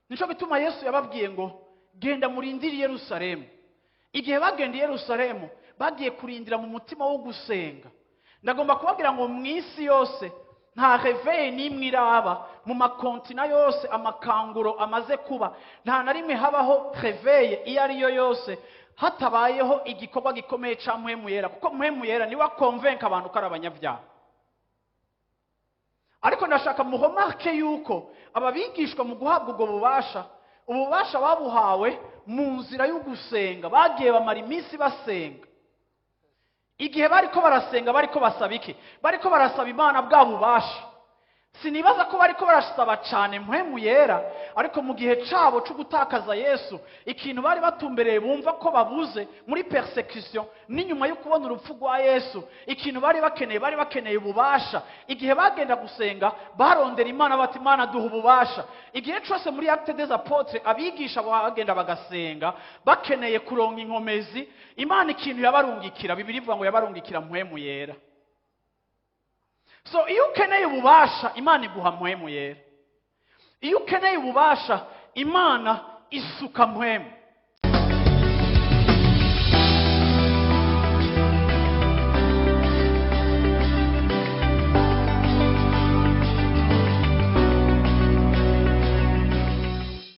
Nico gituma Yesu yababwiye ngo: "Genda murindire i Yerusalemu." Igihe bagenda i Yerusalemu, bagiye kurindira mu mutima wo gusenga. Ndagomba kubabwira ngo mu isi yose nta réveil n'imwe iraba, mu ma continents yose amakanguro amaze kuba, nta na rimwe habaho réveil iyo ari yo yose hatabayeho igikorwa gikomeye ca Mpwemu Yera, kuko Mpwemu Yera niwe akonvenka abantu ko ari abanyabyaha. Ariko ndashaka mu remarque yuko aba bigishwa, mu guhabwa ubwo bubasha, ububasha babuhawe mu nzira yo gusenga. Bagiye bamara iminsi basenga. Igihe bariko barasenga, bariko basaba iki? Bariko barasaba Imana bwa bubasha. Sinibaza ko bariko barasaba cane Mpwemu Yera, ariko mu gihe cabo co gutakaza Yesu, ikintu bari batumbereye bumva ko babuze muri persécution n'inyuma yo kubona urupfu rwa Yesu, ikintu bari bakeneye, bari bakeneye ububasha. Igihe bagenda gusenga, barondera Imana bati: "Imana, duha ububasha." Igihe cose muri Actes des Apôtres abigisha bagenda bagasenga bakeneye kuronka inkomezi, Imana ikintu yabarungikira, Bibiliya ivuga ngo yabarungikira Mpwemu Yera. So iyo ukeneye ububasha, Imana iguha Mpwemu Yera. Iyo ukeneye ububasha, Imana isuka Mpwemu.